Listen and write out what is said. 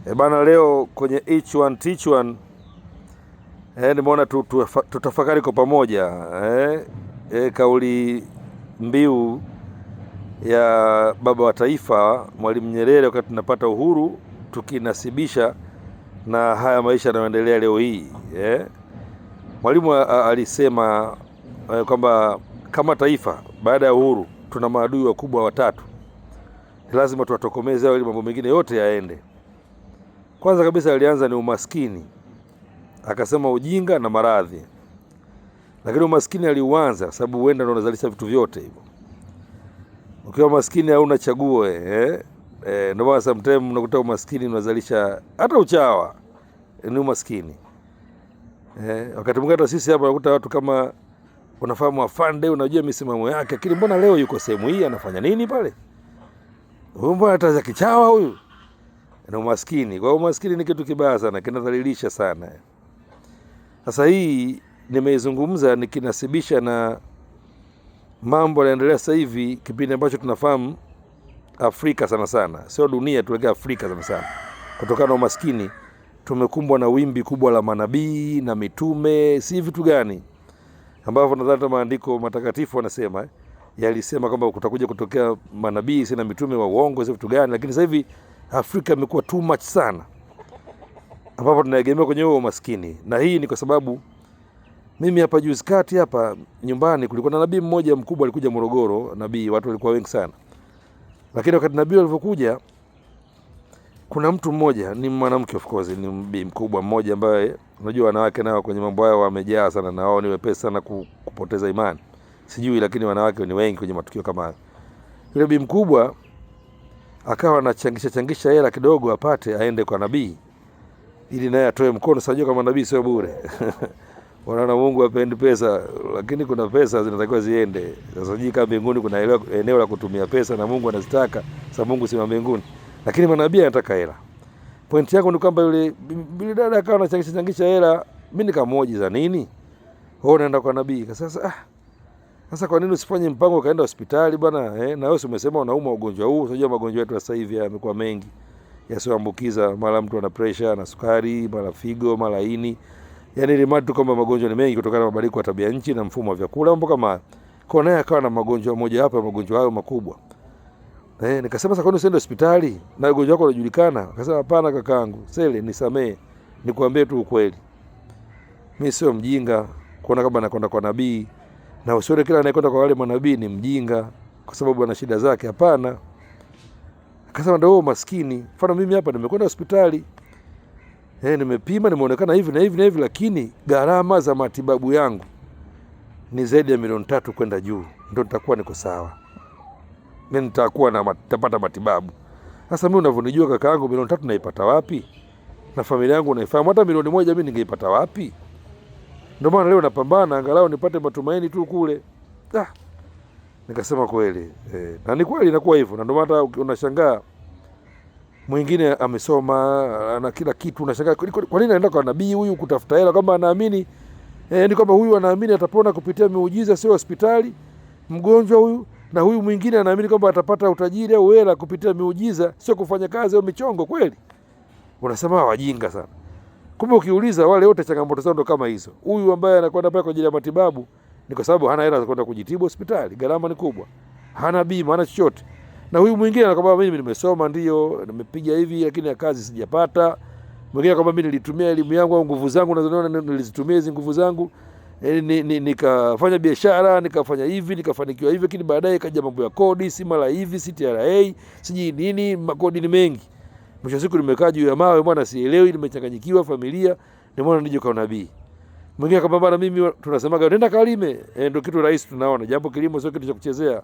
E bana, leo kwenye Each One Teach One nimeona tutafakari kwa pamoja kauli mbiu ya baba wa taifa Mwalimu Nyerere wakati tunapata uhuru, tukinasibisha na haya maisha yanayoendelea leo hii. Mwalimu alisema kwamba kama taifa baada ya uhuru tuna maadui wakubwa watatu, ni lazima tuwatokomeze ili mambo mengine yote yaende. Kwanza kabisa alianza ni umaskini, akasema ujinga na maradhi, lakini umaskini aliuanza sababu huenda ndio unazalisha vitu vyote hivyo. Ukiwa maskini hauna chaguo. Ndio maana sometimes unakuta umaskini unazalisha hata uchawa, ni umaskini. Wakati mwingine hata sisi hapa unakuta watu kama unafahamu afande, unajua misimamo yake, lakini mbona leo yuko sehemu hii anafanya nini pale? Huyu mbona hata za kichawa huyu? Na umaskini. Kwa hiyo umaskini ni kitu kibaya sana, kinadhalilisha sana. Sasa hii nimeizungumza nikinasibisha na mambo yanaendelea sasa hivi, kipindi ambacho tunafahamu Afrika sana sana, sio dunia, tuelekea Afrika sana sana. Kutokana na umaskini tumekumbwa na wimbi kubwa la manabii na mitume, si vitu gani ambavyo nadhani hata maandiko matakatifu wanasema yalisema kwamba kutakuja kutokea manabii si na mitume wa uongo, si vitu gani, lakini sasa hivi Afrika imekuwa too much sana, ambapo tunaegemea kwenye huo umaskini. Na hii ni kwa sababu mimi hapa juzi kati hapa nyumbani kulikuwa na nabii mmoja mkubwa alikuja Morogoro, nabii, watu walikuwa wengi sana. Lakini wakati nabii alivyokuja, kuna mtu mmoja, ni mwanamke of course, ni bi mkubwa mmoja ambaye unajua wanawake nao kwenye mambo hayo wamejaa sana na wao ni wepesi sana kupoteza imani. Sijui, lakini wanawake ni wengi kwenye matukio kama hayo. Yule bi mkubwa akawa anachangisha changisha hela kidogo apate aende kwa nabii ili naye atoe mkono. Sijui kama nabii sio bure. Wanaona Mungu hapendi pesa, lakini kuna pesa zinatakiwa ziende. Sasa sijui kama mbinguni kuna eneo la kutumia pesa na Mungu anazitaka. Sasa Mungu si wa mbinguni, lakini manabii anataka hela. Point yangu ni kwamba yule dada akawa anachangisha changisha hela, mimi nikamhoji za nini? Wewe unaenda kwa nabii. Sasa sasa kwa nini usifanye mpango ukaenda hospitali bwana? Na wewe umesema unaumwa ugonjwa huu. Unajua magonjwa yetu sasa hivi yamekuwa mengi yasiyoambukiza, mara mtu ana pressure na sukari, mara figo, mara ini. Yaani ile mada tu kwamba magonjwa ni mengi kutokana na mabadiliko ya tabia nchi na mfumo wa vyakula, mambo kama hayo. Kwa naye akawa na magonjwa moja hapo ya magonjwa hayo makubwa. Nikasema sasa kwa nini usiende hospitali na ugonjwa wako unajulikana? Akasema hapana kakaangu, Sele nisamee, nikwambie tu ukweli. Mimi sio mjinga kuona kama nakwenda kwa nabii, na usione kila anayekwenda kwa wale manabii ni mjinga kwa sababu ana shida zake. Hapana. Akasema ndio maskini. Mfano mimi hapa nimekwenda hospitali, nimepima, nimeonekana hivi na hivi na hivi, lakini gharama za matibabu yangu ni zaidi ya milioni 3 kwenda juu, ndio nitakuwa niko sawa. Mimi nitakuwa na nitapata matibabu. Sasa mimi unavyonijua kakaangu, milioni 3 naipata wapi? Na familia yangu unaifahamu, hata milioni 1 mimi ningeipata wapi? Ndio maana leo napambana angalau nipate matumaini tu kule. Nikasema kweli. Na ni kweli inakuwa hivyo. Na ndio maana unashangaa mwingine amesoma, ana kila kitu, unashangaa kwa nini anaenda kwa nabii huyu kutafuta hela, kama anaamini ni kwamba huyu anaamini atapona kupitia miujiza, sio hospitali, mgonjwa huyu, na huyu mwingine anaamini kwamba atapata utajiri au hela kupitia miujiza, sio kufanya kazi au michongo. Kweli unasema wajinga sana. Kumbe ukiuliza wale wote changamoto zao ndo kama hizo. Huyu ambaye anakwenda pale kwa ajili ya matibabu ni kwa sababu hana hela za kwenda kujitibu hospitali, gharama ni kubwa, hana bima, hana chochote. Na huyu mwingine anakwambia mimi nimesoma ndio, nimepiga hivi lakini ya kazi sijapata. Mwingine anakwambia mimi nilitumia elimu yangu au nguvu zangu nazoona nilizitumia hizi nguvu zangu nikafanya biashara, nikafanya hivi, nikafanikiwa hivi, lakini baadaye kaja mambo ya kodi, si mara hivi, si TRA, sijui nini, makodi ni mengi. Mwisho siku nimekaa juu ya mawe bwana, sielewi, nimechanganyikiwa familia, nimeona nije kwa nabii. Mwingine akamwambia bwana, mimi tunasemaga nenda kalime, ndio kitu rahisi tunaona, japo kilimo sio kitu cha kuchezea.